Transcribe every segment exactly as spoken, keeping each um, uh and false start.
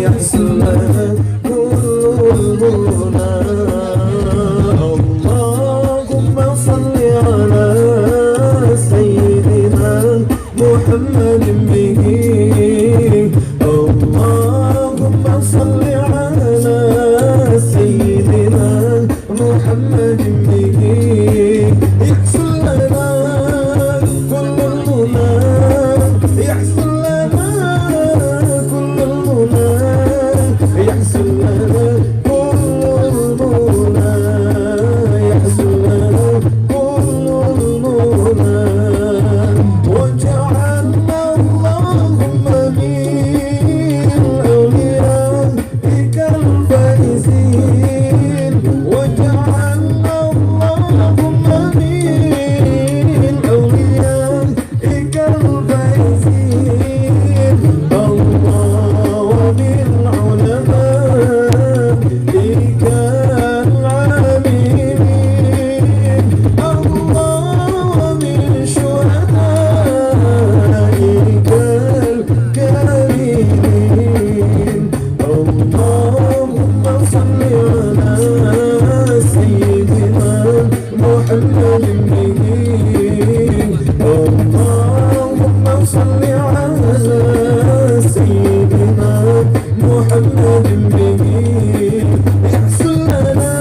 يحصل لنا كل المنى. اللهم صل على سيدنا محمد به. اللهم صل على سيدنا محمد به. يحصل لنا كل المنى. يحصل لنا كل المنى. يحصل لنا كل المنى. يحصل لنا كل المنى. واجعلنا اللهم من أوليائك الفائزين. واجعلنا اللهم من أوليائك الفائزين. الله ومن علمائك العاملين. الله ومن شهدائك الكاملين. اللهم صل على سيدنا محمد به. اللهم صل على سيدنا محمد به. يحصل لنا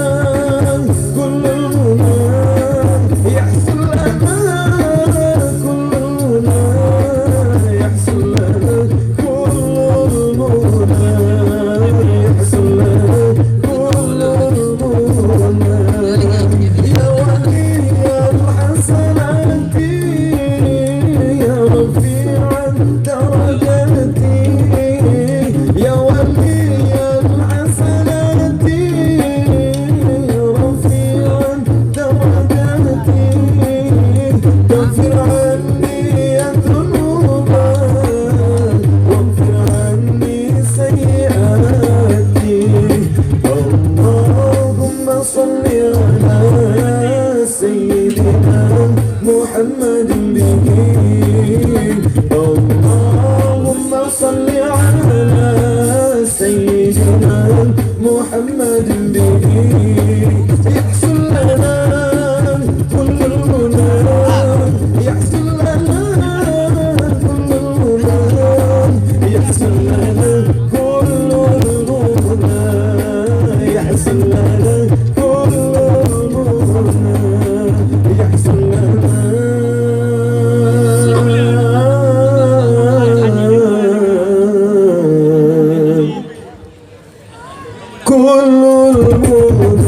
كل المنى. يحصل لنا كل المنى. يحصل لنا كل المنى. يحصل لنا كل المنى. يا ولي الحسنات، يا رفيع الدرجات، يا ولي الحسنات، يا رفيع الدرجات، كفر عني الذنوب واغفر عني سيئاتي. اللهم صل على سيدنا محمد به. اللهم صل على سيدنا محمد به. يحصل لنا كل المنى. يحصل لنا كل المنى. يحصل لنا كل المنى. يحصل لنا كل المنى. يحصل لنا كل المنى.